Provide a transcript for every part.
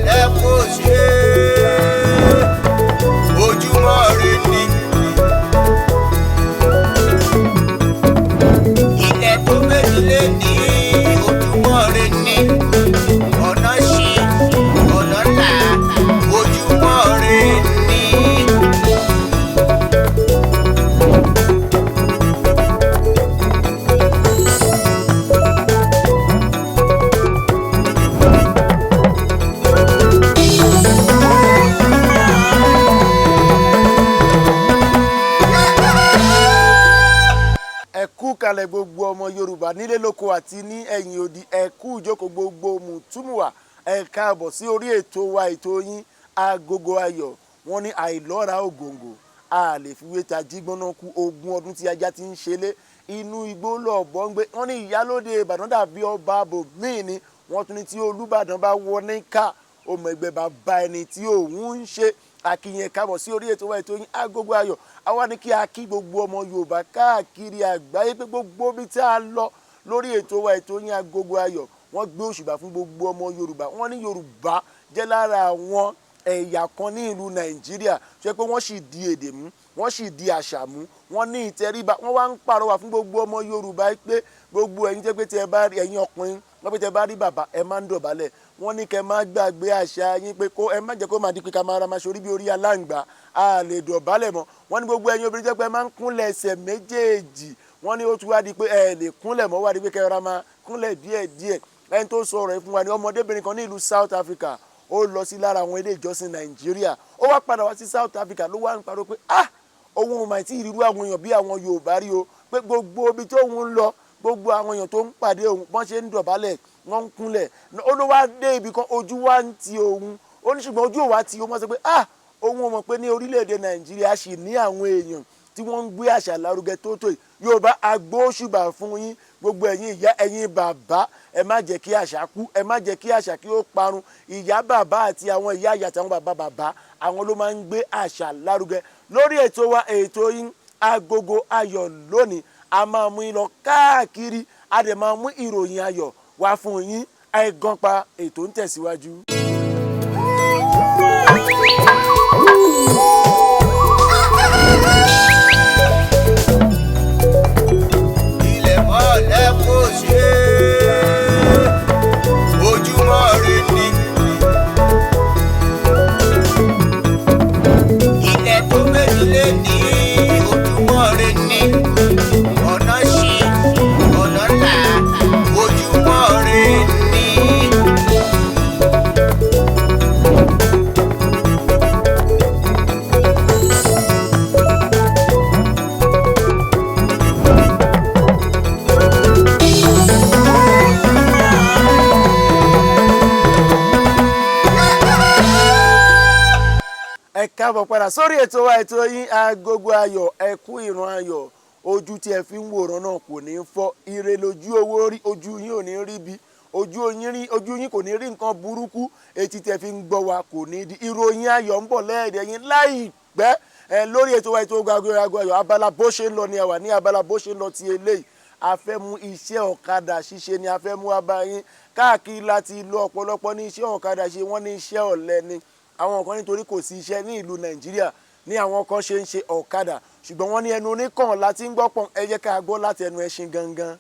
Mọ́lẹ̀ kò ṣe ojúmọ́ ire ni. Ilẹ̀ tó méjì lé ní ojúmọ́ ire ni. Ọ̀nà ṣí, ọ̀nà là, ojúmọ́ ire ni. Ẹ kú kalẹ̀, gbogbo ọmọ Yorùbá nílé lóko àti ní ẹ̀yìn odi. Ẹ kú ìjókòó, gbogbo mùtúmùwà. Ẹ káàbọ̀ sí orí ètò wa, ètò yín, Agogo Ayọ̀. Wọ́n ní àìlọ́ra ògòǹgò a lè fi wé ta jígbóná kú. 20 ọdún tí ajá ti ń ṣẹlẹ̀ inú igbó lọ́ọ̀bọ̀ ń gbé. Wọ́n ní ìyálóde Ìbàdàn dàbí ọba bòmíì ni. Wọ́n tún ní tí Olúbàdàn bá wọ ní ká ọmọ ẹgbẹ́ bàbá ẹni tí òun ń ṣe akínyẹn. Káàbọ̀ sí orí ètò wa, ètò yín, Agogo Ayọ̀. Àwa ní kí a kí gbogbo ọmọ Yorùbá káàkiri àgbáyé pé gbogbo ibi tí a lọ lórí ètò wa, ètò yín, Agogo Ayọ̀, wọ́n gbé òṣùbà fún gbogbo ọmọ Yorùbá. Wọ́n ní Yorùbá jẹ́ lára àwọn ẹ̀yà kan ní ìlú Nàìjíríà tó yẹ pé wọ́n sì di èdè mú, wọ́n sì di àṣà mú, wọ́n ní ìtẹríba. Wọ́n wá ń pàrọwà fún gbogbo ọmọ Yorùbá pé gbogbo ẹ̀yin tẹ́ pé tí ẹ bá rí ẹ̀yin ọkùnrin, wọ́n pé tẹ́ bá rí bàbá, ẹ máa ń dọ̀bálẹ̀. Wọ́n ní kẹ́ má gbàgbé àṣà yín, pé kó ẹ má jẹ́ kó máa di pé ká máa ra máa ṣorí bí orí aláǹgbá, a lè dọ̀bálẹ̀ mọ́. Wọ́n ní gbogbo ẹ̀yin obìnrin tẹ́ pé ẹ máa ń kúnlẹ̀ ẹsẹ̀ méjèèjì, wọ́n ní ó tún wá di pé ẹ lè kúnlẹ̀ mọ́, wá di pé kẹ́ ra máa kúnlẹ̀ díẹ̀díẹ̀. Ẹni tó sọ ọ̀rọ̀ yìí fún wa ní ọmọdébìnrin kan ní ìlú South Africa. Ó lọ sí lára àwọn ilé ìjọsìn Nàìjíríà, ó wá padà wá sí South Africa, ló wá ń parọ́ pé, ah, òun ò mà tí ìrírú àwọn èèyàn bí àwọn Yorùbá rí o, pé gbogbo ibi tó ń lọ, gbogbo àwọn èèyàn tó ń pàdé òun, bọ́n ṣe ń dọ̀bálẹ̀, wọ́n ń kúnlẹ̀. Ó ló wá dé ibì kan, ojú wá ń ti òun. Ó ní ṣùgbọ́n ojú ò wá ti òun. Wọ́n sọ pé, ah, òun ò mọ̀ pé ní orílẹ̀-èdè Nàìjíríà ṣì ní àwọn èèyàn tí wọ́n ń gbé àṣà lárugẹ tó tó yìí. Yorùbá, agbóṣùbà fún yín. Gbogbo ẹ̀yin ìyá, ẹ̀yin bàbá, ẹ má jẹ́ kí àṣà kú, ẹ má jẹ́ kí àṣà kí ó parun. Ìyá, bàbá àti àwọn ìyá ìyá àti àwọn bàbá bàbá, àwọn ló máa ń gbé àṣà lárugẹ. Lórí ètò wa, ètò yín, Agogo Ayọ̀ lónìí, a máa mú yín lọ káàkiri, a dẹ̀ máa mú ìròyìn ayọ̀ wá fún yín. Ẹ gan pa, ètò ń tẹ̀síwájú. Ilẹ̀ mọ́lẹ̀ kò ṣe ojúmọ́ ire ni. Ilẹ̀ tó méjì lé ní ojúmọ́ ire ni. Ọ̀nà ṣí, ọ̀nà là, ojúmọ́ ire ni. Ẹ káàbọ̀ padà sórí ètò wa, ètò yín, Agogo Ayọ̀. Ẹ kú ìran ayọ̀. Ojú tí ẹ fi ń wòran náà kò ní fọ́. Ire lójú owó rí, ojú yín ò ní rí bí ojú yín rí, ojú yín kò ní rí nǹkan burúkú. Etí tí ẹ fi ń gbọ́ wa kò ní di. Ìròyìn ayọ̀ ń bọ̀ lẹ́ẹ̀dẹ̀ yín láìpẹ́. Ẹ lórí ètò wa, ètò Agogo Ayọ̀, abala bó ṣe ń lọ ni ẹ wà. Ní abala bó ṣe ń lọ ti eléyìí, a fẹ́ mú iṣẹ́ ọ̀kadà ṣíṣe ni a fẹ́ mú wá bá yín. Káàkiri láti lọ, ọ̀pọ̀lọpọ̀ ní iṣẹ́ ọ̀kadà ṣe, wọ́n ní iṣẹ́ ọ̀lẹ ni. Àwọn kan nítorí kò sí iṣẹ́ ní ìlú Nàìjíríà ní àwọn kan ṣe ń ṣe ọ̀kadà, ṣùgbọ́n wọ́n ní ẹnu oníkàn láti ń gbọ́ pọ̀n. Ẹ jẹ́ ká gbọ́ láti ẹnu ẹṣin gangan.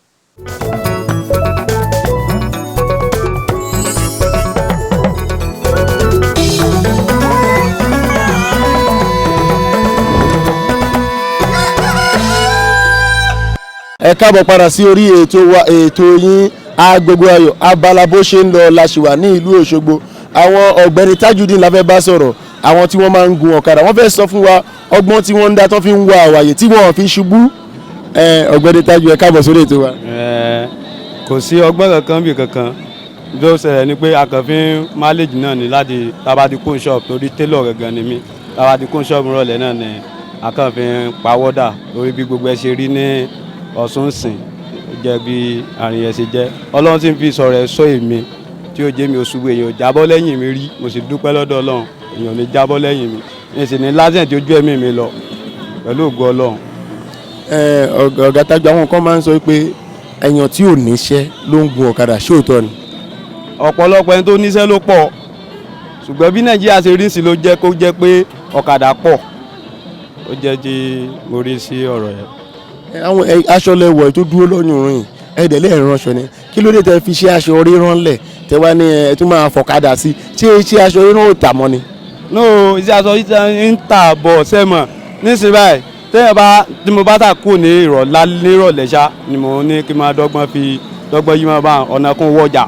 Ẹ káàbọ̀ padà sí orí ètò wa, ètò yín, Agogo Ayọ̀. Abala bó ṣe ń lọ la ṣì wà ní ìlú Òṣogbo. Àwọn ọ̀gbẹ́ni Tajudeen la fẹ́ bá sọ̀rọ̀, àwọn tí wọ́n máa ń gun ọ̀kadà. Wọ́n fẹ́ sọ fún wa ọgbọ́n tí wọ́n ń dá tó fi ń wá àwàyè tí wọ́n fi ṣubú. Ọ̀gbẹ́ni Tájú, ẹ káàbọ̀ sórí ètò wa. Kò sí ọgbọ́n kankan bí kankan. Bí ó ṣẹlẹ̀ ni pé a kàn fi ń manage náà ni láti tába ti kún shop, torí tailor gangan ni mí. Tába ti kún shop rọ̀lẹ́ náà ni a kàn fi ń pawọ́dà lórí bí gbogbo ẹ ṣe rí ní Ọ̀ṣun sìn jẹ́ bí àrùn yẹn ṣe jẹ́. Ọlọ́run sì ń fi sọ̀rọ̀ ẹ̀ sọ èmi tí ó jẹ́ mi ò ṣubú, èèyàn ò jábọ́ lẹ́yìn mi rí. Mo sì dúpẹ́ lọ́dọ̀ Ọlọ́run, èèyàn ò ní jábọ́ lẹ́yìn mi, ní sì ní lásìkò tí ojú ẹ̀mí mi lọ pẹ̀lú ògo Ọlọ́run. Ọ̀gá Tájú, àwọn kan máa ń sọ pé èèyàn tí ò níṣẹ́ ló ń gun ọ̀kadà, ṣé òótọ́ ni? Ọ̀pọ̀lọpọ̀ ẹni tó níṣẹ́ ló pọ̀. Ṣùgbọ́n bí Nàìjíríà ṣe rí sí ló jẹ́ kó jẹ́ pé ọ̀kadà pọ̀. Ó jẹ́ tí mo rí sí ọ̀rọ̀ yẹn. Àwọn aṣọ lẹwọ tó dúró lọ́yùn rìn ẹ̀ẹ́dẹ̀ lẹ́ẹ̀ránṣọ ni. Kí ló dé tẹ fi ṣe aṣọ rírán lẹ̀ tẹ wá ní ẹ tún máa fọ̀kadà sí? Ṣé aṣọ rírán ò tà mọ́ ni? No, iṣẹ́ aṣọ yìí ń tà bọ̀ sẹ́mọ̀ nísìnyí báyìí. Téèyàn bá tí mo bá tà kú ní ìrọ̀lá nírọ̀lẹ́ ṣá ni mo ní kí n máa dọ́gbọ́n fi dọ́gbọ́n yí máa bá ọ̀nà kún wọ́jà.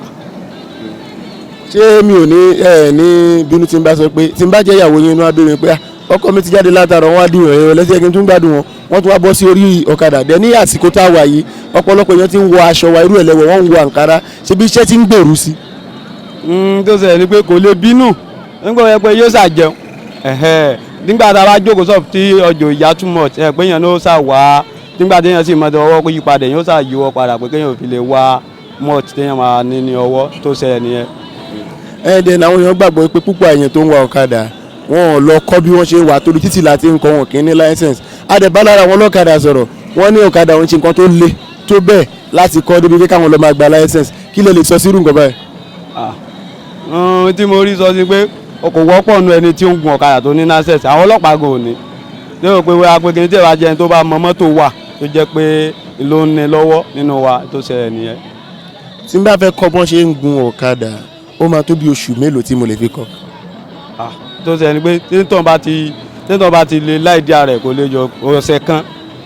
Ṣé mi ò ní ẹ ní bínú tí n bá sọ pé tí n bá jẹ́ ìyàwó yín, inú abẹ́rẹ́ pé ọkọ mi ti jáde látara wọn á dìrò ẹ̀rọ lẹ́sẹ̀ kí n tún gbádùn wọn, wọ́n tún wá bọ́ sí orí ọ̀kadà dẹ̀. Ní àsìkò tá a wà yìí, ọ̀pọ̀lọpọ̀ èèyàn ti ń wọ aṣọ wa irú ẹ̀ lẹ́wọ̀, wọ́n ń wọ àǹkárá. Ṣe bí iṣẹ́ ti ń gbèrú sí? Tó ṣẹlẹ̀ ni pé kò lè bínú nígbà yẹn pé yóò ṣàjẹun. Nígbà tá a bá jókòó sọ̀rọ̀ tí ọjọ́ ìyá too much ẹ̀ pé èèyàn ló ṣà wá, nígbà téèyàn sì mọ ọwọ́ kó yí padà, èèyàn ó ṣà yíwọ́ padà pé kéèyàn ò fi lè wá much téèyàn máa ní ní ọwọ́. Tó ṣẹlẹ̀ nìyẹn. Ẹ dẹ̀ àwọn èèyàn gbàgbọ́ pé púpọ̀ èèyàn tó ń wa ọ̀kadà, wọn ò lọ kọ́ bí wọ́n ṣe ń wà, torí títì láti ń kọ́, wọn kì í ní license. Àdẹ̀bá lára àwọn ọlọ́kadà sọ̀rọ̀, wọ́n ní ọ̀kadà òun ṣe nǹkan tó le tó bẹ́ẹ̀ láti kọ́ débi pé káwọn lọ máa gba license. Kí lè sọ sírú nǹkan báyìí? Ohun tí mo rí sọ sí pé o kò wọ́pọ̀ nu ẹni tí ó ń gun ọ̀kadà tó ní license. Àwọn ọlọ́pàá gan ò ní lérò pé wọ́n á pé kí ní tí ẹ bá jẹ́ ẹni tó bá mọ mọ́tò wà, tó jẹ́ pé ló ń ní lọ́wọ́ nínú wa. Tó ṣẹlẹ̀ nìyẹn. Tí n bá fẹ́ kọ́ bọ́n ṣe ń gun ọ̀kadà, ó máa tó bí oṣù mélòó tí mo lè fi kọ́? Tó ṣẹlẹ̀ ni pé tíntàn bá ti lè láì dí ara ẹ̀, kò lè jọ ọ̀sẹ̀ kan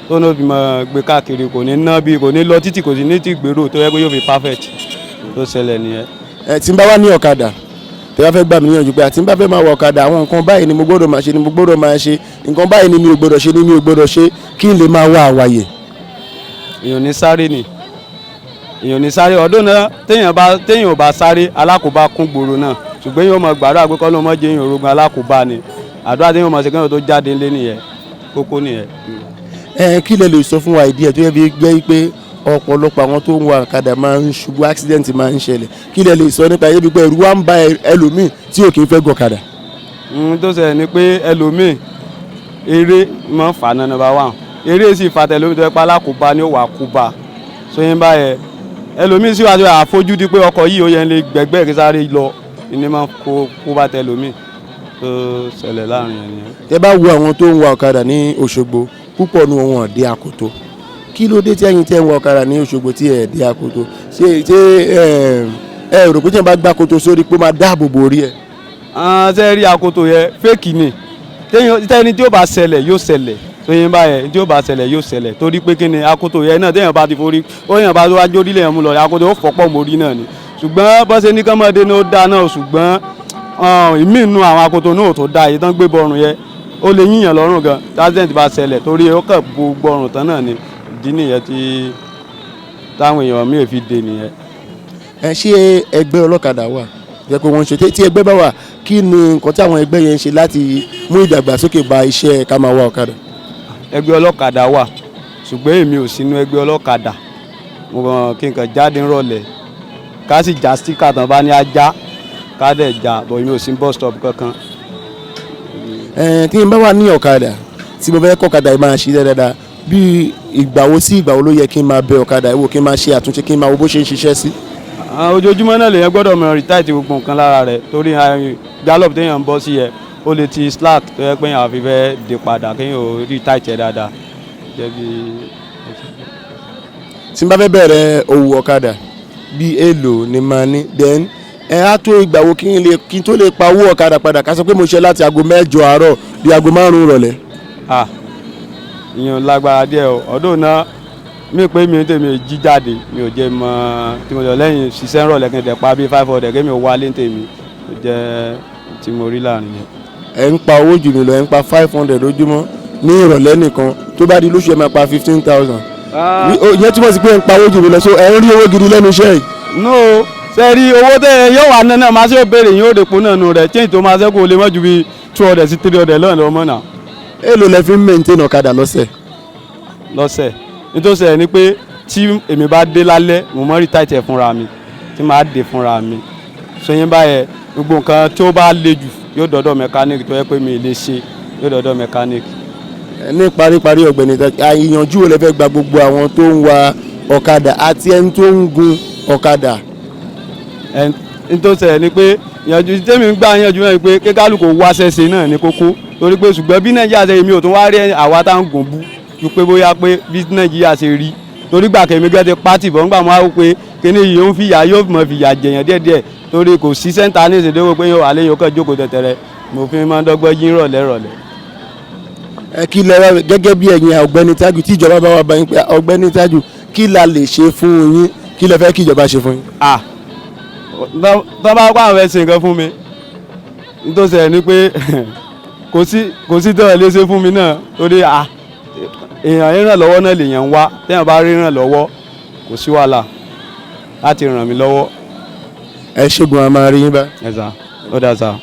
tó ní òbí máa gbé káàkiri. Kò ní ná bí kò ní lọ títì, kò sí ní tí gbèrò tó yẹ pé yóò fi perfect. Tó ṣẹlẹ̀ nìyẹn. Ẹ tí n bá wá ní ọ̀kadà, tẹ bá fẹ́ gbà mí níyànjú pé àti n bá fẹ́ máa wọ ọ̀kadà, àwọn nǹkan báyìí ni mo gbọ́dọ̀ máa ṣe ni mo gbọ́dọ̀ máa ṣe, nǹkan báyìí ni mi ò gbọ́dọ̀ ṣe ni mi ò gbọ́dọ̀ ṣe, kí n lè máa wá àwàyè. Èèyàn ní sáré ni, èèyàn ní sáré ọdún náà. Téèyàn ò bá sáré, alákòóbá kún gbòòrò náà. Ṣùgbọ́n èèyàn máa gbàdúrà pé kọ́lọ́ mọ́ jẹ́ èèyàn orogun alákòóbá ni. Àdúrà téèyàn máa ṣe kéèyàn tó jáde ńlé nìyẹn, kókó nìyẹn. Ẹ kí lẹ lè sọ fún wa ìdí ẹ tó yẹ fi jẹ́ pé ọ̀pọ̀lọpọ̀ àwọn tó ń wa ọ̀kadà máa ń ṣubú, accident máa ń ṣẹlẹ̀? Kí lẹ lè sọ nípa ẹ bí pé ẹ̀rù wa ń bá ẹlòmíì tí ò kì í fẹ́ gọ̀kadà? Ohun tó ṣẹlẹ̀ ni pé ẹlòmíì, eré máa ń fà náà. Number one, eré sì fà tẹlómi tó yẹ pé alákòóbá ni ó wà kóbá sóyún báyẹn. Ẹlòmíì sì wà tó àfojúdi pé ọkọ̀ yìí ó yẹn lè gbẹ̀gbẹ́ kí sáré lọ ní máa kó bá tẹlómi. Tó ṣẹlẹ̀ láàrin yẹn nìyẹn. Tẹ bá wo àwọn tó ń wa ọ̀kadà ní Òṣogbo, púpọ̀ nu wọn dé akoto. Kí ló dé tí ẹ̀yin tẹ́ ń wa ọ̀kadà ní Òṣogbo tí ẹ̀ dé akoto? Ṣé ẹ ẹ rò pé tí wọ́n bá gbá akoto sórí pé ó máa dáàbò bo orí ẹ̀? Ṣe rí akoto yẹn, fake ni. Tẹ́ni tí ó bá ṣẹlẹ̀ yóò ṣẹlẹ̀ tóyìn báyẹn, tí ó bá ṣẹlẹ̀ yóò ṣẹlẹ̀, torí pé kí ni akoto yẹn náà, téèyàn bá ti forí ó yàn bá wá jórí lèèyàn mú lọ, akoto ó fọ́pọ̀ mórí náà ni. Ṣùgbọ́n bó ṣe ní kọ́mọdé ní ó dáa náà, ṣùgbọ́n ìmí inú àwọn akoto náà tó dáa, èyí tán gbé bọrùn yẹn, ó lè yíyàn lọ́rùn gan accident bá ṣẹlẹ̀, torí ó kàn bo gbọrùn tán náà ni. Ìdí nìyẹn tí táwọn èèyàn míì fi dé nìyẹn. Ẹ ṣé ẹgbẹ́ ọlọ́kadà wà jẹ́ pé wọ́n ń ṣe? Tí ẹgbẹ́ bá wà, kí ni nǹkan tí àwọn ẹgbẹ́ yẹn ń ṣe láti mú ìdàgbàsókè bá iṣẹ́ ká máa wa ọ̀kadà? Ẹgbẹ́ ọlọ́kadà wà, ṣùgbọ́n èmi ò sínú ẹgbẹ́ ọlọ́kadà. Mo kàn kí n kàn jáde ńrọ̀lẹ́, ká sì já sticker tán bá ní ajá, ká dẹ̀ já bọ̀. Èmi ò sí bus stop kankan. Ẹ tí n bá wà ní ọ̀kadà, tí mo fẹ́ kọ́ ọ̀kadà yìí máa ṣe dáadáa, bí ìgbà wo sí ìgbà wo ló yẹ kí n máa bẹ ọ̀kadà yìí wò, kí n máa ṣe àtúnṣe, kí n máa wo bó ṣe ń ṣiṣẹ́ sí? Ojoojúmọ́ náà lèyàn gbọ́dọ̀ mọ retight gbogbo nǹkan lára rẹ̀, torí gallop téèyàn ń bọ́ sí yẹ, ó lè ti slack, tó yẹ pé èèyàn àfi fẹ́ dé padà, kéèyàn ò retight ẹ̀ dáadáa jẹ́ bí. Tí n bá fẹ́ bẹ̀rẹ̀ òwò ọ̀kadà, bí èlò ni màá ní? Then ẹ á tó ìgbà wo kí n tó lè pa owó ọ̀kadà padà, ká sọ pé mo ṣe láti aago 8 àárọ̀ di aago 5 ìrọ̀lẹ́? Ah, ìyẹn lágbára díẹ̀ o. Ọdún náà mi pé mi tèmi jí jáde, mi ò jẹ́ mọ́ tí mo lọ lẹ́yìn ṣiṣẹ́ ńrọ̀lẹ́, kí n tẹ̀ pa bí 500, kí mi ò wálé tèmi. Ó jẹ́ tí mo rí láàrin yẹn. Ẹ ń pa owó jù mí lọ. Ẹ ń pa 500 lójúmọ́ ní ìrọ̀lẹ́ nìkan. Tó bá di lóṣù, ẹ máa pa 15,000. Ìyẹn túmọ̀ sí pé ẹ ń pa owó jù mí lọ, so ẹ ń rí owó gidi lẹ́nu iṣẹ́ yìí. No, ṣe rí owó tẹ ẹ yóò wà náà máa ṣe ó béèrè yín ó dèpò náà nù rẹ̀, change tó máa ṣẹ́kù ó lè mọ́ ju bí 200 sí 300 lọ́nà lọ́mọ náà. Èló lẹ fi ń maintain ọ̀kadà lọ́sẹ̀? Lọ́sẹ̀, nítorí ẹ̀ ni pé tí èmi bá dé lálẹ́, mo mọ́ retight ẹ̀ fúnra mi, tí màá dé fúnra mi sọyìn báyẹn. Gbogbo nǹkan tí ó bá le jù yóò dọ́dọ̀ mechanic, tó yẹ pé mi lè ṣe yóò dọ́dọ̀ mechanic. Ní paríparí, ọ̀gbẹ́ni, ìyànjú wo lẹ fẹ́ gba gbogbo àwọn tó ń wa ọ̀kadà àti ẹni tó ń gun ọ̀kadà? Nítorí ẹ̀ ni pé Ìyànjú tèmi ń gbà yànjú náà ni pé kíkálukú wá ṣẹ̀ṣẹ̀ náà ní kókó, torí pé ṣùgbọ́n bí Nàìjíríà ṣe, èmi ò tún wá rí àwa tá ń gùn bú ju pé bóyá pé bí Nàìjíríà ṣe rí, torí gbà kẹ́mi gẹ́ ti pátì bọ̀ ńgbà máa wò pé kíní yìí ó ń fìyà, yóò mọ̀ fìyà jẹ̀yàn díẹ̀díẹ̀, torí kò sí sẹ́ńtà ní ìṣèdówó pé yóò wà lẹ́yìn ọkọ̀ jókòó tẹ̀tẹ̀rẹ̀. Mo fi máa ń dọ́gbọ́n yín rọ̀lẹ́ rọ̀lẹ́. Ẹ kí lẹ wá gẹ́gẹ́ bí ẹ̀yin ọ̀gbẹ́ni Tájù, tí ìjọba bá wà bá yín pé, "Ọ̀gbẹ́ni Tájù, kí la lè ṣe fún yín?" Kí lẹ fẹ́ kí ìjọba ṣe fún yín? Ah, tọ́ bá kó àwọn fẹ́ ṣe nǹkan fún mi, nítorí ṣẹlẹ̀ ni pé kò sí tọ́lẹ̀ lè ṣe fún mi náà, torí ah, èèyàn ìrànlọ́wọ́ náà lèèyàn ń wá. Téèyàn bá rí ìrànlọ́wọ́, kò sí wàhálà láti ràn mí lọ́wọ́. Ẹ ṣègùn, a máa rí yín bá. Ẹ sà, ó dà sà.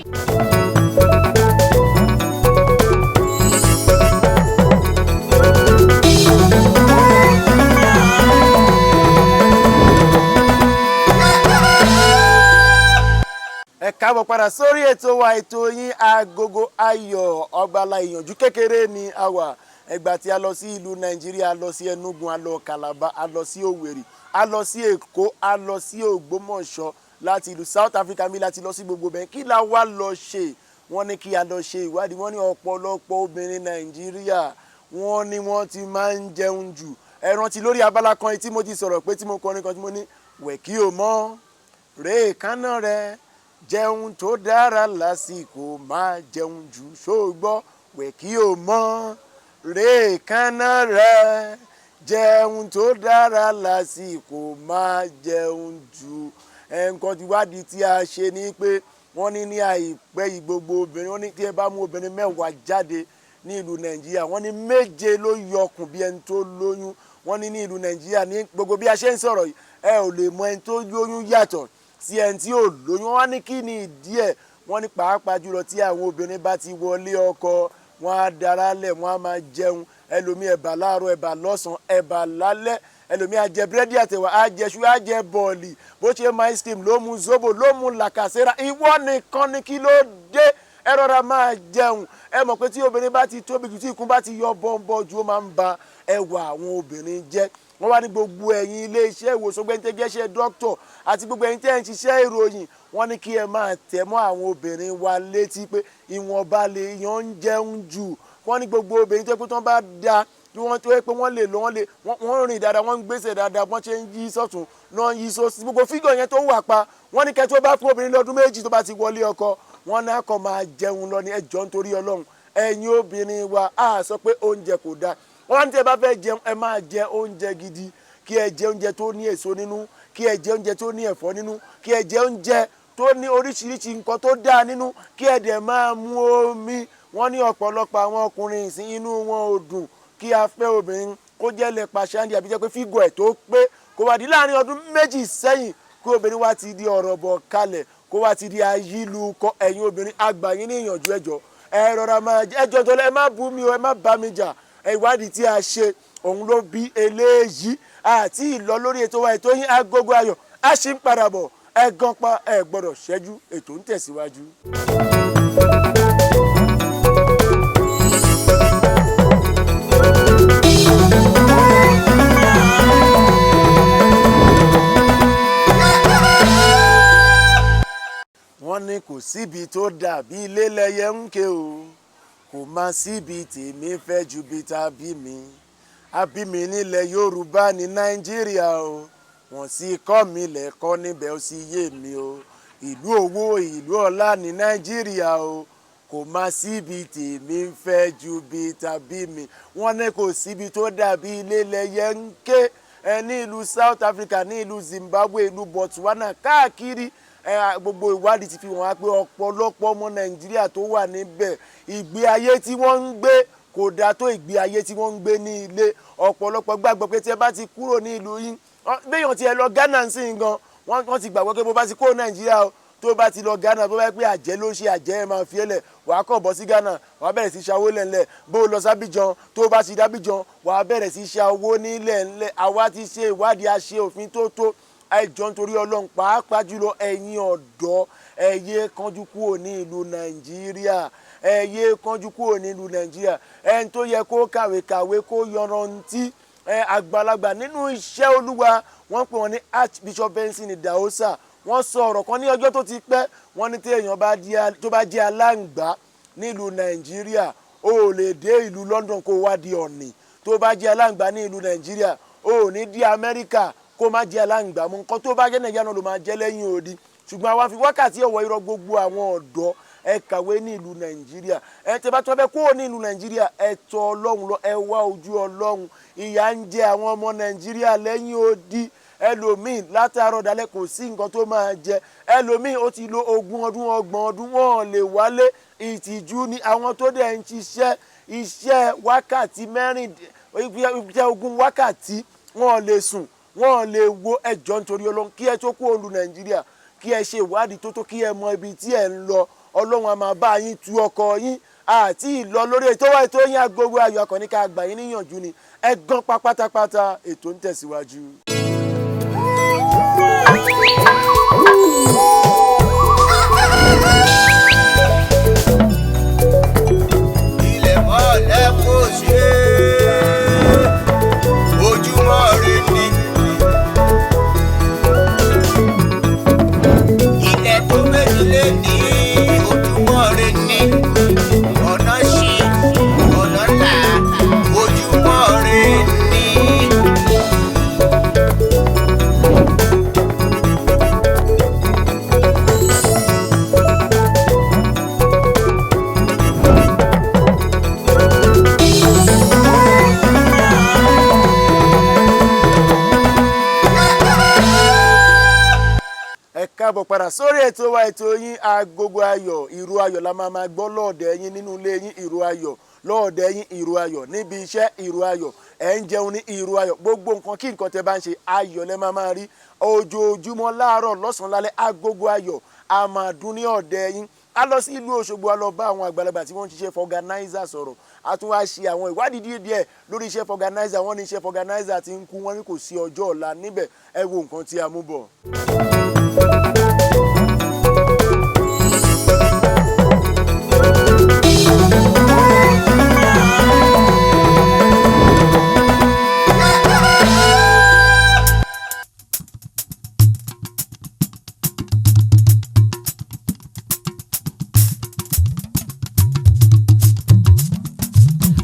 Ẹ káàbọ̀ padà sórí ètò wa, ètò yín, Agogo Ayọ̀. Ọgbàlá ìyànjú kékeré ni a wà. Ẹgbà tí a lọ sí ìlú Nàìjíríà, a lọ sí Enugu, a lọ Calabar, a lọ sí Owerri, a lọ sí Èkó, a lọ sí Ògbómọ̀ṣọ́, láti ìlú South Africa mi láti lọ sí gbogbo bẹ́ẹ̀. Kí la wá lọ ṣe? Wọ́n ní kí a lọ ṣe ìwádìí. Wọ́n ní ọ̀pọ̀lọpọ̀ obìnrin Nàìjíríà, wọ́n ní wọ́n ti máa ń jẹun jù. Ẹ rántí lórí abala kan tí mo ti sọ̀rọ̀ pé tí mo kọrin kan tí mo ní, "Wẹ̀ kí o mọ́ rèé kánná rẹ, jẹun tó dára lásìkò, máa jẹun jù." Ṣóògbọ́? "Wẹ̀ kí o mọ́ rèé kánná rẹ, jẹun tó dára lásìkò, máa jẹun jù." Nǹkan tí wádìí tí a ṣe ni pé wọ́n ní ní àìpẹ́ yìí, gbogbo obìnrin, wọ́n ní tí ẹ bá mú obìnrin 10 jáde ní ìlú Nàìjíríà, wọ́n ní 7 ló yọkùn bí ẹni tó lóyún. Wọ́n ní ní ìlú Nàìjíríà, ní gbogbo bí a ṣe ń sọ̀rọ̀ yìí, ẹ ò lè mọ ẹni tó lóyún yàtọ̀ sí ẹni tí ò lóyún. Wọ́n ní kí ni ìdí ẹ̀? Wọ́n ní pàápàá jùlọ tí àwọn obìnrin bá ti wọlé ọkọ, wọ́n á darálẹ̀, wọ́n á máa jẹun. Ẹlòmíì, ẹ̀bà láàárọ̀, ẹ̀bà lọ́sàn-án, ẹ̀bà lálẹ́. Ẹlòmíì á jẹ búrẹ́dì àtẹ̀wà, á jẹ ṣú, á jẹ bọ̀ọ̀lì, bó ṣe máa ice cream ló mu, zobo ló mu, làkàṣẹ́ra. Ìwọ nìkan ni, kí ló dé? Ẹ rọra máa jẹun. Ẹ mọ̀ pé tí obìnrin bá ti tóbi jù, tí ikùn bá ti yọ bọ́ńbọ́ ju, ó máa ń ba ẹwà àwọn obìnrin jẹ́. Wọ́n wá ní gbogbo ẹ̀yin ilé iṣẹ́ ìwòsàn, gbẹ́ni tẹ́ jẹ́ṣẹ́ dókítọ̀ àti gbogbo ẹ̀yin tẹ́ ń ṣiṣẹ́ ìròyìn, wọ́n ní kí ẹ máa tẹ̀ mọ́ àwọn obìnrin wa létí pé ìwọ̀nba lè yàn ń jẹun jù. Wọ́n ní gbogbo obìnrin tó yẹ pé tí wọ́n bá da, tí wọ́n tó yẹ pé wọ́n lè lọ, wọ́n lè wọ́n rìn dáadáa, wọ́n ń gbèsè dáadáa, wọ́n ṣe ń yí sọ́tún náà ń yí sósì, gbogbo figure yẹn tó wà pa. Wọ́n ní kẹ́ tó bá fún obìnrin lọ́dún 2 tó bá ti wọlé ọkọ, wọ́n náà kọ́ máa jẹun lọ ní. Ẹjọ́, nítorí Ọlọ́run, ẹ̀yin obìnrin wa, á sọ pé oúnjẹ kò dáa. Wọ́n ní tí ẹ bá fẹ́ jẹun, ẹ máa jẹ oúnjẹ gidi, kí ẹ jẹ oúnjẹ tó ní èso nínú, kí ẹ jẹ oúnjẹ tó ní ẹ̀fọ́ nínú, kí ẹ jẹ oúnjẹ tó ní oríṣiríṣi nǹkan tó dáa nínú, kí ẹ dẹ̀ máa mu omi. Wọ́n ní ọ̀pọ̀lọpọ̀ àwọn ọkùnrin ìsìn, inú wọn ò dùn kí a fẹ́ obìnrin kó jẹ́ lẹ́pa ṣáńdì, àbí jẹ́ pé figure ẹ̀ tó pé kó wá di láàrin ọdún 2 sẹ́yìn, kí obìnrin wa ti di ọ̀rọ̀ bọ̀ kalẹ̀, kó wá ti di ayílukọ. Ẹ̀yin obìnrin, àgbà yín ní ìyànjú, ẹjọ́, ẹ rọra máa jẹ. Ẹjọ́ tó lẹ, ẹ má bú mi o, ẹ má bá mi jà. Ìwádìí tí a ṣe, òun ló bí eléyìí. Àti ìlọ lórí ètò wa, ètò yín, Agogo Ayọ̀, a ṣì ń padà bọ̀. Ẹ gan pa, ẹ gbọ́dọ̀ ṣẹ́jú, ètò ń tẹ̀síwájú. Wọ́n ní kò síbi tó dàbí ilé lẹ́yẹ ń ké o, kò má síbi tèmi fẹ́ ju bí tàbí mi àbí mi nílẹ̀ Yorùbá ní Nàìjíríà o. Wọ́n sì kọ́ mi lẹ́kọ́ níbẹ̀, ó sì yé mi o. Ìlú owó, ìlú ọlá ní Nàìjíríà o, kò má síbi tèmi ń fẹ́ ju bí tàbí mi. Wọ́n ní kò síbi tó dàbí ilé lẹ́yẹ ń ké. Ẹ ní ìlú South Africa, ní ìlú Zimbabwe, ìlú Botswana, káàkiri ẹ, gbogbo ìwádìí ti fi hàn wá pé ọ̀pọ̀lọpọ̀ ọmọ Nàìjíríà tó wà níbẹ̀, ìgbé ayé tí wọ́n ń gbé kò dáa tó ìgbé ayé tí wọ́n ń gbé ní ilé. Ọ̀pọ̀lọpọ̀ gbàgbọ́ pé tí ẹ bá ti kúrò ní ìlú yín, béèyàn ti ẹ lọ Ghana sí gan, wọ́n ti gbàgbọ́ pé bó bá ti kúrò Nàìjíríà o, tó bá ti lọ Ghana, tó bá yẹ pé àjẹ́ ló ń ṣe, àjẹ́ ẹ máa fi ẹlẹ̀, wàá kọ̀ bọ́ sí Ghana, wàá bẹ̀rẹ̀ sí ṣàwó lẹ̀ńlẹ̀. Bó lọ sábìjan, tó bá ti dábìjan, wàá bẹ̀rẹ̀ sí ṣàwó nílẹ̀ ńlẹ̀. Àwa ti ṣe ìwádìí, a ṣe òfin tó tó. Ẹ jọ̀ọ́, nítorí Ọlọ́run, pàápàá jùlọ ẹ̀yin ọ̀dọ́, ẹ yé kánjú kúrò ní ìlú Nàìjíríà, ẹ yé kánjú kúrò ní ìlú Nàìjíríà. Ẹni tó yẹ kó kàwé kàwé, kó yanrantí, ẹ àgbàlagbà nínú iṣẹ́ Olúwa, wọ́n pè wọ́n ní Archbishop Benson Idahosa. Wọ́n sọ ọ̀rọ̀ kan ní ọjọ́ tó ti pẹ́. Wọ́n ní tí èèyàn tó bá jẹ́ aláǹgbá nílùú Nàìjíríà, o ò lè dé ìlú London kó wá di ọ̀nì. Tó bá jẹ́ aláǹgbá ní ìlú Nàìjíríà, o ò ní dé Amẹ́ríkà kó má jẹ́ aláǹgbá mú. Nǹkan tó bá jẹ́ Nàìjíríà náà ló máa jẹ́ lẹ́yìn odi. Ṣùgbọ́n àwa fi wákàtí ọ̀wọ́ irọ́ gbogbo àwọn ọ̀dọ́, ẹ kàwé ní ìlú Nàìjíríà, ẹ tẹ́ bá tún fẹ́ kúrò ní ìlú Nàìjíríà, ẹ tọ̀ Ọlọ́run lọ, ẹ wá ojú Ọlọ́run. Ìyà ń jẹ àwọn ọmọ Nàìjíríà lẹ́yìn odi. Ẹlòmíì látàárọ̀ dalẹ́ kò sí nǹkan tó máa jẹ. Ẹlòmíì ó ti lo 20 ọdún, 30 ọdún, wọn lè wálé. Ìtìjú ni. Àwọn tó dẹ̀ ń ṣiṣẹ́ iṣẹ́ wákàtí mẹ́rin, iṣẹ́ 20 wákàtí, wọn lè sùn, wọn lè wo. Ẹjọ́ nítorí Ọlọ́run, kí ẹ tó kúrò ní Nàìjíríà, kí ẹ ṣe ìwádìí tó tó, kí ẹ mọ ibi tí ẹ ń lọ. Ọlọ́run a máa bá yín tu ọkọ̀ yín àti ìlọ lórí ètò wa, ètò yín, Agogo Ayọ̀. Akọni ká gbà yín níyànjú ni. Ẹ gan pa pátápátá, ètò ń tẹ̀síwájú. Ilẹ̀ mọ́lẹ̀ kò ṣe é, ojúmọ́ re ni. Ilẹ̀ tó méjì lé ní ojúmọ́ re ni. Ọ̀nà ṣí, ọ̀nà là, ojúmọ́ re ni. Ẹ káàbọ̀ padà sórí ètò wa, ètò yín, Agogo Ayọ̀. Ìró ayọ̀ la máa máa gbọ́ lọ́ọ̀dẹ̀ yín, nínú ilé yín, ìró ayọ̀ lọ́ọ̀dẹ̀ yín, ìró ayọ̀ níbi iṣẹ́, ìró ayọ̀ ẹ̀ ń jẹun ní ìró ayọ̀. Gbogbo nǹkan kí nǹkan tẹ bá ń ṣe, ayọ̀ lẹ máa máa rí ojoojúmọ́, láàárọ̀, lọ́sàn-án, lálẹ́. Agogo Ayọ̀ a máa dún ní ọ̀dẹ̀ yín. A lọ sí ìlú Òṣogbo, a lọ bá àwọn àgbàlagbà tí wọ́n ń ṣiṣẹ́ fọganáísà sọ̀rọ̀. A tún wá ṣe àwọn ìwádìí díẹ̀ díẹ̀ lórí iṣẹ́ fọganáísà. Wọ́n ní iṣẹ́ fọganáísà ti ń kú, wọ́n ní kò sí ọjọ́ ọ̀la níbẹ̀. Ẹ wo nǹkan tí a mú bọ̀.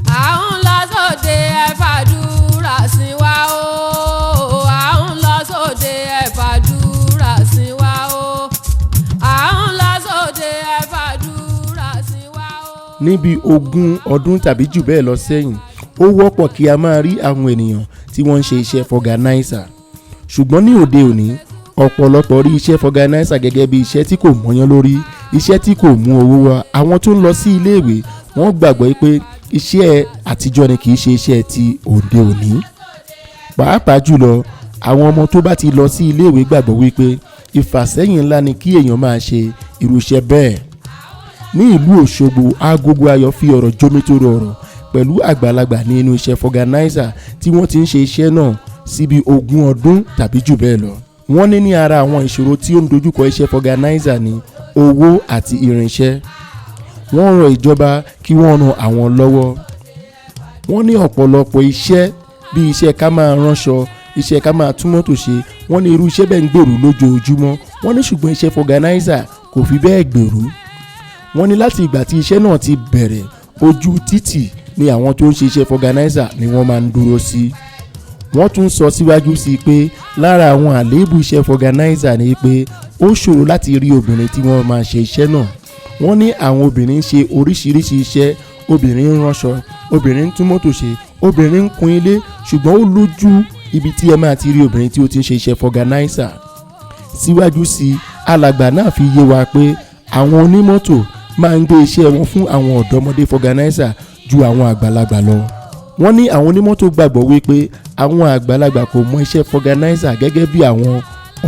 À ń lọ sóde, ẹ fàdúrà sí wa o. À ń lọ sóde, ẹ fàdúrà sí wa o. À ń lọ sóde, ẹ fàdúrà sí wa o. Níbi 20 ọdún tàbí jù bẹ́ẹ̀ lọ sẹ́yìn, ó wọ́pọ̀ kí a máa rí àwọn ènìyàn tí wọ́n ń ṣe iṣẹ́ fọganáísà. Ṣùgbọ́n ní òde òní, ọ̀pọ̀lọpọ̀ rí iṣẹ́ fọganáísà gẹ́gẹ́ bí iṣẹ́ tí kò mọ́yán lórí, iṣẹ́ tí kò mú owó wá. Àwọn tó ń lọ sí iléèwé, wọ́n gbàgbọ́ pé iṣẹ́ àtijọ́ ni, kì í ṣe iṣẹ́ ti òde òní. Pàápàá jùlọ, àwọn ọmọ tó bá ti lọ sí iléèwé gbàgbọ́ wípé ìfàsẹ́yìn ńlá ni kí èèyàn máa ṣe irú iṣẹ́ bẹ́ẹ̀. Ní ìlú Òṣogbo, Agogo Ayọ̀ fi ọ̀rọ̀ jómitóró ọ̀rọ̀ pẹ̀lú àgbàlagbà ní inú iṣẹ́ fọganáísà tí wọ́n ti ń ṣe iṣẹ́ náà síbi 20 ọdún tàbí jù bẹ́ẹ̀ lọ. Wọ́n ní ní ara àwọn ìṣòro tí ó ń dojúkọ iṣẹ́ fọganáísà ní owó àti irinṣẹ́. Wọ́n rọ ìjọba kí wọ́n ran àwọn lọ́wọ́. Wọ́n ní ọ̀pọ̀lọpọ̀ iṣẹ́ bíi iṣẹ́ ká máa ránṣọ, iṣẹ́ ká máa tún mọ́tò ṣe, wọ́n ní irú iṣẹ́ bẹ́ẹ̀ ń gbèrú lójoojúmọ́. Wọ́n ní ṣùgbọ́n iṣẹ́ fọganáísà kò fi bẹ́ẹ̀ gbèrú. Wọ́n ní láti ìgbà tí iṣẹ́ náà ti bẹ̀rẹ̀, ojú títì ni àwọn tó ń ṣe iṣẹ́ fọganáísà ni wọ́n máa ń dúró sí. Wọ́n tún sọ síwájú sí i pé lára àwọn àléébù iṣẹ́ fọganáísà ni pé ó ṣòro láti rí obìnrin tí wọ́n máa ṣe iṣẹ́ náà. Wọ́n ní àwọn obìnrin ń ṣe oríṣiríṣi iṣẹ́: obìnrin ń ránṣọ, obìnrin ń tún mọ́tò ṣe, obìnrin ń kun ilé, ṣùgbọ́n ó lójú ibi tí ẹ máa ti rí obìnrin tí ó ti ń ṣe iṣẹ́ fọganáísà. Síwájú sí i, alàgbà náà fi yé wa pé àwọn onímọ́tò máa ń gbé iṣẹ́ wọn fún àwọn ọ̀dọ́mọdé fọganáísà ju àwọn àgbàlagbà lọ. Wọ́n ní àwọn onímọ́tò gbàgbọ́ wípé àwọn àgbàlagbà kò mọ iṣẹ́ fọganáísà gẹ́gẹ́ bí àwọn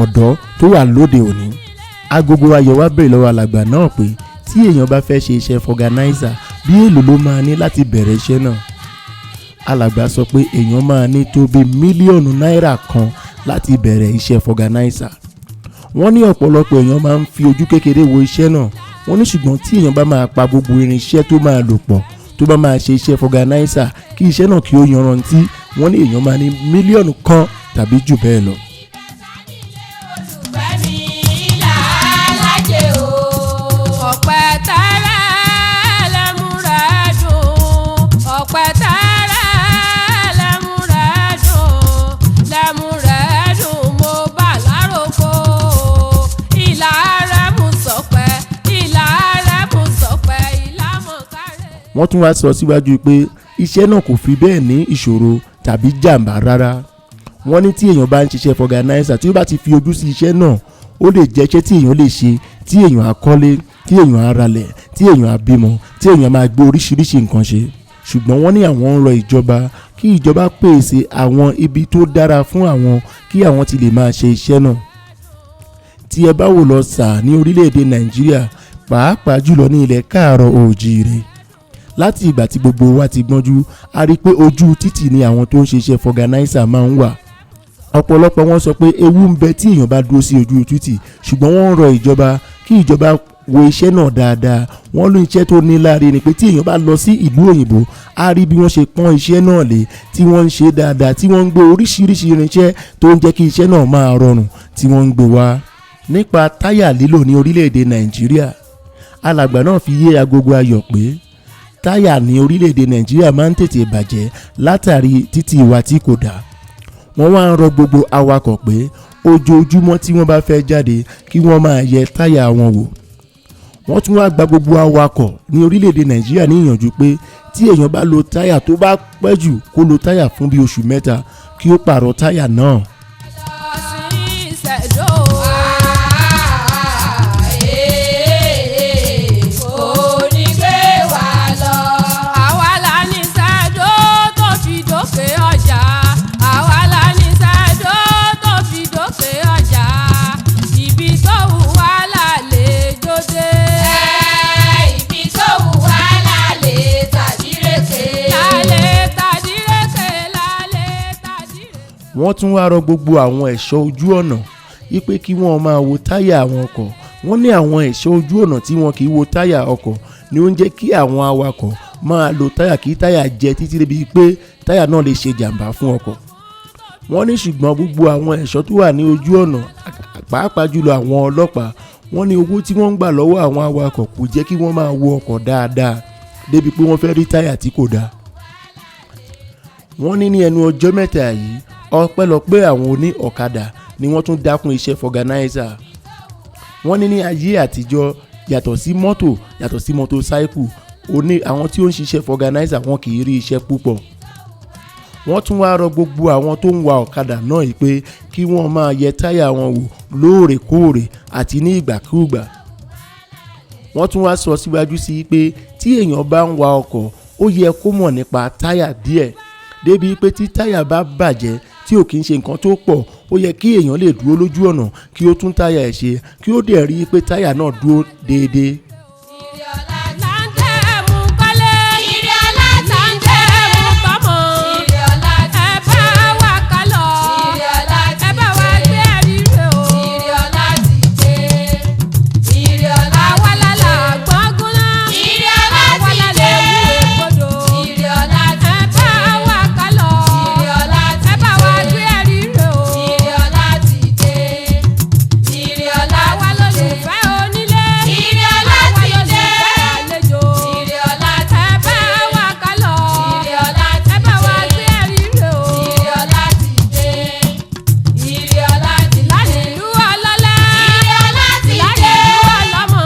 ọ̀dọ́ tó wà lóde òní. Agogo Ayọ̀ wá béèrè lọ́wọ́ alàgbà náà pé tí èèyàn bá fẹ́ ṣe iṣẹ́ fọganáísà, bí èlò ló máa ní láti bẹ̀rẹ̀ iṣẹ́ náà. Alàgbà sọ pé èèyàn máa ní tó bí mílíọ̀nù náírà kan láti bẹ̀rẹ̀ iṣẹ́ fọganáísà. Wọ́n ní ọ̀pọ̀lọpọ̀ èèyàn máa ń fi ojú kékeré wo iṣẹ́ náà. Wọ́n ní ṣùgbọ́n tí èèyàn bá máa pa gbogbo irinṣẹ́ tó máa lò pọ̀, tó bá máa ṣe iṣẹ́ fọganáísà, kí iṣẹ́ náà kí ó yanrantí, wọ́n ní èèyàn máa ní mílíọ̀nù kan tàbí jù bẹ́ẹ̀ lọ. Olùfẹ́ mi. Wọ́n tún wá sọ síwájú pé iṣẹ́ náà kò fi bẹ́ẹ̀ ní ìṣòro tàbí jàǹbá rárá. Wọ́n ní tí èèyàn bá ń ṣiṣẹ́ fọganáísà, tí ó bá ti fi ojú sí iṣẹ́ náà, ó lè jẹ́ iṣẹ́ tí èèyàn lè ṣe, tí èèyàn á kọ́lé, tí èèyàn á ralẹ̀, tí èèyàn á bímọ, tí èèyàn máa gbé oríṣiríṣi nǹkan ṣe. Ṣùgbọ́n wọ́n ní àwọn ń rọ ìjọba kí ìjọba pèsè àwọn ibi tó dára fún àwọn kí àwọn ti lè máa ṣe iṣẹ́ náà. Tí ẹ bá wò lọ sà ní orílẹ̀-èdè Nàìjíríà, pàápàá jùlọ ní ilẹ̀ káàárọ̀ oòjíire, láti ìgbà tí gbogbo wa ti gbọ́njú, a rí i pé ojú títì ni àwọn tó ń ṣiṣẹ́ fọganáísà máa ń wà. Ọ̀pọ̀lọpọ̀ wọn sọ pé ewu ń bẹ tí èèyàn bá dúró sí ojú títì, ṣùgbọ́n wọ́n ń rọ ìjọba kí ìjọba wo iṣẹ́ náà dáadáa. Wọ́n ló iṣẹ́ tó ní láre ni pé tí èèyàn bá lọ sí ìlú òyìnbó, á rí bí wọ́n ṣe pọ́n iṣẹ́ náà lé, tí wọ́n ń ṣe dáadáa, tí wọ́n ń gbé oríṣiríṣi irinṣẹ́ tó ń jẹ́ kí iṣẹ́ náà máa rọrùn tí wọ́n ń gbé wá. Nípa táyà lílò ní orílẹ̀-èdè Nàìjíríà, alàgbà náà fi yé Agogo Ayọ̀ pé táyà ní orílẹ̀-èdè Nàìjíríà máa ń tètè bàjẹ́ látàrí títì wa tí kò dáa. Wọ́n wá ń rọ gbogbo awakọ̀ pé ojoojúmọ́ tí wọ́n bá fẹ́ jáde, kí wọ́n máa yẹ táyà wọn wò. Wọ́n tún wá gba gbogbo awakọ̀ ní orílẹ̀-èdè Nàìjíríà ní ìyànjú pé tí èèyàn bá lo táyà, tó bá pẹ́ jù, kó lo táyà fún bí oṣù 3, kí ó pààrọ̀ táyà náà. Sí ìṣẹ̀dó. Onígbé wa lọ. Àwa la ní ṣẹ̀dó tó fi dókè ọjà. Àwa la ní ṣẹ̀dó tó fi dókè ọjà. Ibi tó wù wá là lè jóde. Ibi tó wù wá lálẹ́ tàdíreke. Lálẹ́ tàdíreke, lálẹ́ tàdíreke. Wọ́n tún wá rọ gbogbo àwọn ẹ̀ṣọ́ ojú ọ̀nà wípé kí wọ́n máa wo táyà àwọn ọkọ̀. Wọ́n ní àwọn ẹ̀ṣọ́ ojú ọ̀nà tí wọn kì í wo táyà ọkọ̀ ni ó ń jẹ́ kí àwọn awakọ̀ máa lo táyà kí táyà jẹ títí débi pé táyà náà lè ṣe jàǹbá fún ọkọ̀. Wọ́n ní ṣùgbọ́n gbogbo àwọn ẹ̀ṣọ́ tó wà ní ojú ọ̀nà, pàápàá jùlọ àwọn ọlọ́pàá, wọ́n ní owó tí wọ́n ń gbà lọ́wọ́ àwọn awakọ̀ kò jẹ́ kí wọ́n máa wo ọkọ̀ dáadáa débi pé wọ́n fẹ́ rí táyà tí kò dáa. Wọ́n ní ní ẹnu ọjọ́ mẹ́ta yìí, ọpẹ́lọpẹ́ àwọn oní ọ̀kadà ni wọ́n tún dákún iṣẹ́ fọganáísà. Wọ́n ní ní ayé àtijọ́, yàtọ̀ sí mọ́tò, yàtọ̀ sí mọ́tòsáìkù, oní àwọn tí ó ń ṣiṣẹ́ fọganáísà, wọn kì í rí iṣẹ́ púpọ̀. Wọ́n tún wá rọ gbogbo àwọn tó ń wa ọ̀kadà náà yìí pé kí wọ́n máa yẹ táyà wọn wò lóòrèkóòrè àti ní ìgbàkúùgbà. Wọ́n tún wá sọ síwájú sí i pé tí èèyàn bá ń wa ọkọ̀, ó yẹ kó mọ̀ nípa táyà díẹ̀, débi pé tí táyà bá bàjẹ́, tí ò kí ń ṣe nǹkan tó pọ̀, ó yẹ kí èèyàn lè dúró lójú ọ̀nà kí ó tún táyà ẹ̀ ṣe, kí ó dẹ̀ rí i pé táyà náà dúró déédéé. Láńtẹ́ mú kọ́lé. Ire ọlá ti Láńtẹ́ dé. mú kọ́mọ. Ire ọlá ti Ẹ dé. bá wa ká lọ. Ire ọlá ti Ẹ bá wa dé. gbé ẹ̀rí rẹ̀ o. Ire ọlá ti dé. Ire ọlá Àwa ti la là dé. gbọ́ngún náà. Ire ọlá Àwa ti la dé. lè wú ègbodò. Ire ọlá ti Ẹ dé. bá wa ká lọ. Ire ọlá ti Ẹ bá wa dé. gbé ẹ̀rí rẹ̀ o. Ire ọlá ti dé. Ire ọlá Àwa ti dé. lolùfẹ́ onílé. Ire ọlá Àwa ti dé. lolùfẹ́ àlejò. Ire ọlá ti Ẹ bá dé. wa ká lọ. Ire ọlá ti Ẹ bá wa dé. gbé ẹ̀rí rẹ̀ o. Ire ọlá ti dé. Ire ọlá ti dé. Lálìlú ọlọ́lá. Ire ọlá ti dé. Lálìlú ọlọ́mọ.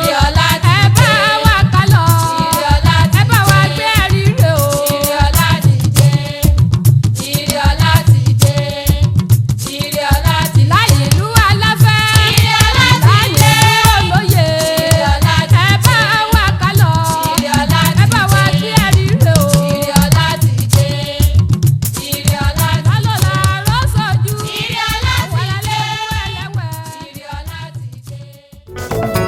Ire ọlá ti Ẹ bá dé. wa ká lọ. Ire ọlá ti Ẹ bá wa dé. gbé ẹ̀rí rẹ̀ o. Ire ọlá ti dé. Ire ọlá ti dé. Ire ọlá ti dé. Lálìlú aláfẹ́. Ire ọlá ti dé. Lálìlú olóye. Ire ọlá ti Ẹ bá dé. wa ká lọ. Ire ọlá ti Ẹ bá wa dé. gbé ẹ̀rí rẹ̀ o. Ire ọlá ti dé. Ire ọlá ti Lálọ́lá rọ́ṣọ̀jú. Ire ọlá Àwa ti la dé. lè wú ẹlẹ́wẹ̀. Ire ọlá ti dé.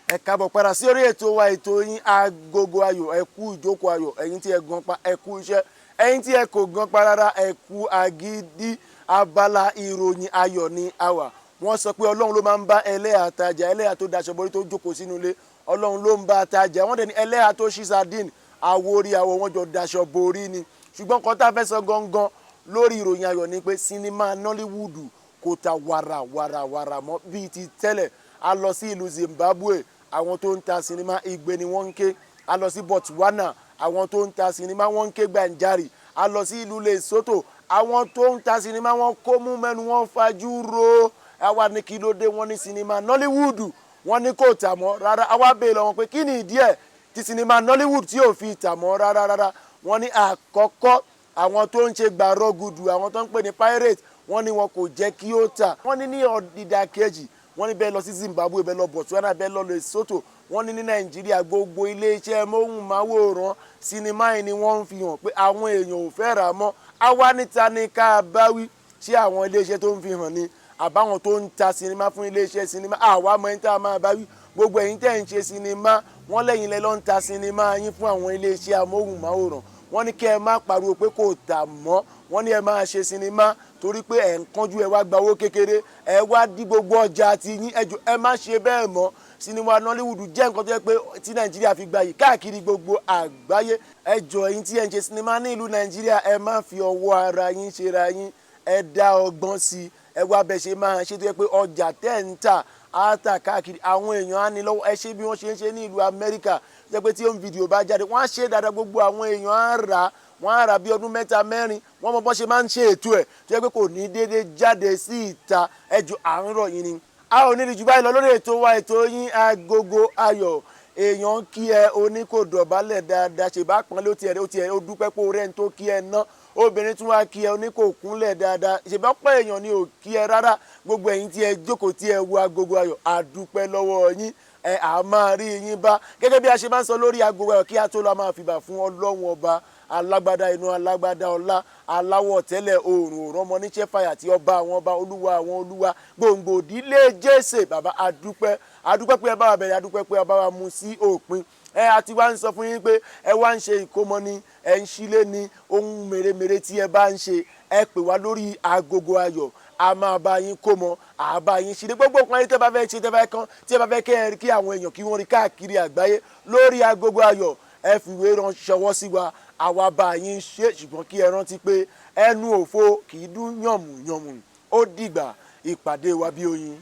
Ẹ káàbọ̀ padà sí orí ètò wa, ètò yín, Agogo Ayọ̀. Ẹ kú ìjókòó ayọ̀. Ẹ̀yin tí ẹ gan pa, ẹ kú iṣẹ́. Ẹ̀yin tí ẹ kò gan pa rárá, ẹ kú agídí. Abala ìròyìn ayọ̀ ni a wà. Wọ́n sọ pé Ọlọ́run ló máa ń bá ẹlẹ́hà tajà. Ẹlẹ́hà tó daṣọ borí tó jókòó sínú ilé, Ọlọ́run ló ń bá tajà. Wọ́n dẹ̀ ní ẹlẹ́hà tó ṣí sardine, àwo orí àwọ̀, wọn jọ daṣọ borí ni. Ṣùgbọ́n kan tá a fẹ́ sọ gangan lórí ìròyìn ayọ̀ ni pé sinimá Nollywood kò ta wàrà wàrà wàrà mọ́ bíi ti tẹ́lẹ̀. A lọ sí ìlú Zimbabwe, àwọn tó ń ta sinimá, igbe ni wọ́n ń ké. A lọ sí Botswana, Àwọn tó ń ta sinimá, wọ́n ń ké gbàǹjarì. A lọ sí ìlú Lesotho, àwọn tó ń ta sinimá, wọ́n kó mú mẹ́nu, wọ́n fajú ro. Àwa ní kí ló dé? Wọ́n ní sinimá Nollywood, wọ́n ní kò tà mọ́ rárá. Àwa béèrè lọ́wọ́ pé kí ni ìdí ẹ̀ tí sinimá Nollywood tí ò fi tà mọ́ rárá rárá. Wọ́n ní àkọ́kọ́, àwọn tó ń ṣe gbàrọ́gùdù, àwọn tó ń pè ní pirate, wọ́n ní wọn kò jẹ́ kí ó tà. Wọ́n ní ní ìdàkejì, wọ́n ní bẹ́ẹ̀ lọ sí Zimbabwe, bẹ́ẹ̀ lọ Botswana, bẹ́ẹ̀ lọ Lesotho, wọ́n ní ní Nàìjíríà, gbogbo iléeṣẹ́ móhùnmáwòrán, sinimá yìí ni wọ́n ń fi hàn pé àwọn èèyàn ò fẹ́ rà mọ́. Àwa níta ní ká bá wí? Ṣé àwọn iléeṣẹ́ tó ń fi hàn ni, àbáwọn tó ń ta sinimá fún iléeṣẹ́ sinimá? Àwa mọ ẹni tá a máa bá wí. Gbogbo ẹ̀yin tẹ́ ń ṣe sinimá, wọ́n lẹ́yìn lẹ́ lọ́ ń ta sinimá yín fún àwọn iléeṣẹ́ amóhùnmáwòrán. Wọ́n ní kẹ́ ẹ má pariwo pé kò tà mọ́. Wọ́n ní ẹ máa ṣe sinimá, torí pé ẹ̀ ń kánjú, ẹ wá gba owó kékeré, ẹ wá dí gbogbo ọjà ti yín. Ẹ jọ̀ọ́, ẹ má ṣe bẹ́ẹ̀ mọ́. Sinimá Nollywood jẹ́ nǹkan tó yẹ pé tí Nàìjíríà fi gbayì káàkiri gbogbo àgbáyé. Ẹ jọ̀ọ́, ẹ̀yin tí ẹ ń ṣe sinimá ní ìlú Nàìjíríà, ẹ má fi ọwọ́ ara yín ṣera yín. Ẹ dá ọgbọ́n sí i, ẹ wá bẹ ṣe máa ṣe tó yẹ pé ọjà tẹ́ ń tà á tà káàkiri, àwọn èèyàn á ní lọ́wọ́. Ẹ ṣe bí wọ́n ṣe ń ṣe ní ìlú Amẹ́ríkà, jẹ́ pé tí home video bá jáde, wọ́n á ṣe dáadáa, gbogbo àwọn èèyàn á rà á, wọ́n á rà bí ọdún 3, 4. Wọ́n mọ bọ́n ṣe máa ń ṣe ètò ẹ̀ tó yẹ pé kò ní déédéé jáde sí ìta. Ẹ jọ̀ọ́, à ń rọ̀ yín ni. A ò ní rí jù báyìí lọ lórí ètò wa, ètò yín, Agogo Ayọ̀. Èèyàn kí ẹ, oní kò dọ̀bálẹ̀ dáadáa, ṣe bá pọ́nlé. Ó tiẹ̀ ó dúpẹ́ pé orẹ́ ń tó kí ẹ ná. Obìnrin tún wá kí ẹ, oní kò kúnlẹ̀ dáadáa, ṣe bá pẹ́. Èèyàn ni ò kí ẹ rárá. Gbogbo ẹ̀yin tí ẹ jókòó, tí ẹ wo Agogo Ayọ̀, àdúpẹ́ lọ́wọ́ yín. Ẹ à máa rí yín bá. Gẹ́gẹ́ bí a ṣe máa ń sọ lórí Agogo Ayọ̀, kí a tó lọ, máa fìbà fún Ọlọ́run Ọba, alágbádá inú, alágbádá ọlá, aláwọ̀ tẹ́lẹ̀ oòrùn, òrọ́mọ níṣẹ́ fàyà tí ọba àwọn ọba, olúwa àwọn olúwa, gbòǹgbò ìdílé Jésè. Bàbá, adúpẹ́, adúpẹ́ pé ẹ bá wa bẹ̀rẹ̀, adúpẹ́ pé ẹ bá wa mú sí òpin. Ẹ àti wá ń sọ fún yín pé ẹ wá ń ṣe ìkómọ ni, ẹ ń ṣílé ni, ohun mèremère tí ẹ bá ń ṣe, ẹ pè wá lórí Agogo Ayọ̀. A máa bá yín kó mọ, à bá yín ṣílé, gbogbo nǹkan ayé tẹ́ bá fẹ́ ṣe, tẹ́ bá kán, tí ẹ bá fẹ́ kí àwọn èèyàn kí wọ́n rí káàkiri àgbáyé lórí Agogo Ayọ̀, ẹ fìwé ránṣọwọ́ sí wa, àwa bá yín ṣe. Ṣùgbọ́n kí ẹ rántí pé ẹnu òfo kì í dún yànmùyànmù. Ó dìgbà, ìpàdé wa bí oyin.